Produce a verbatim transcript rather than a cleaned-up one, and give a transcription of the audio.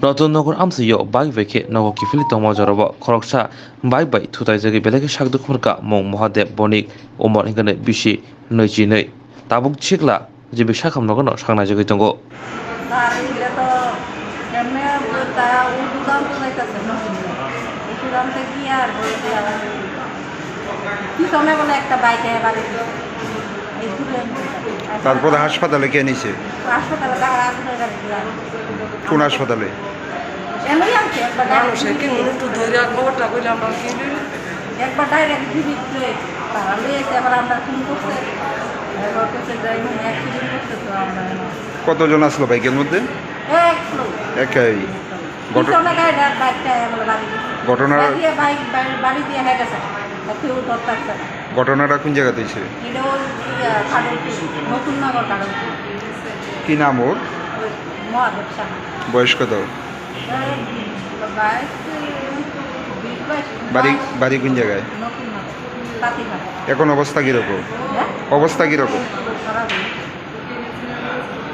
Notun Nogor amsio bike bai khe nogo kiphilwi tongma jorabo khoroksa bike bai thutaijagwi belai khe sak dukhu rwkha mung Mahadev Bonik, umor hwnkhe bisi nwi chi nwi. Tabuk sikla jibwi sakham nogo no saknaijagwi tongo. Gari hile to kemne ta ududan to jaitase no. Ududan te ki ar boi dia. Ki tome bole ekta bike e bari. তারপরে হাসপাতালে কে নিছে? হাসপাতালে ডাক্তার আছে, গাড়ি দিয়া। কোন হাসপাতালে? এমনি আছে, একবার মানুষ ডাইরেক্ট একে দিবি। মিনিট ধরে আর খবরটা কইলে আমরা কি হইল? একবার ডাইরেক্ট দিবি, তুই তারা লয়ে এসে আবার আমরা ফোন করছে। এবার করছে, যাই হোক, অ্যাক্সিডেন্ট করছে তো আমরা এবার। কতজন আসলো বাইকের মধ্যে? এক লোক। একাই। ঘট- পিছনে গাড়ি, বাইকটা আমরা বাড়ি দিছি। ঘটনার বাড়ি দিয়ে বাইক, বাড়ি, বাড়ি দিয়ে হয়ে গেছে। আর কেউ ধরতে পারছে না। ঘটনাটা কোন জায়গাতে হয়েছে? এটা ওই, ইয়া, কাজলপুর, নতুন নগর কাজলপুর। কি নাম ওর? ওই মহাদেব সাহা। বয়স কত? ওই বাইশ, বিশ বাইশ, বাড়ি, বাইশ। বাড়ি কোন জায়গায়? নতুন নগর, পাতিঘাট। এখন অবস্থা কিরকম? হ্যাঁ? অবস্থা কিরকম? খারাপ।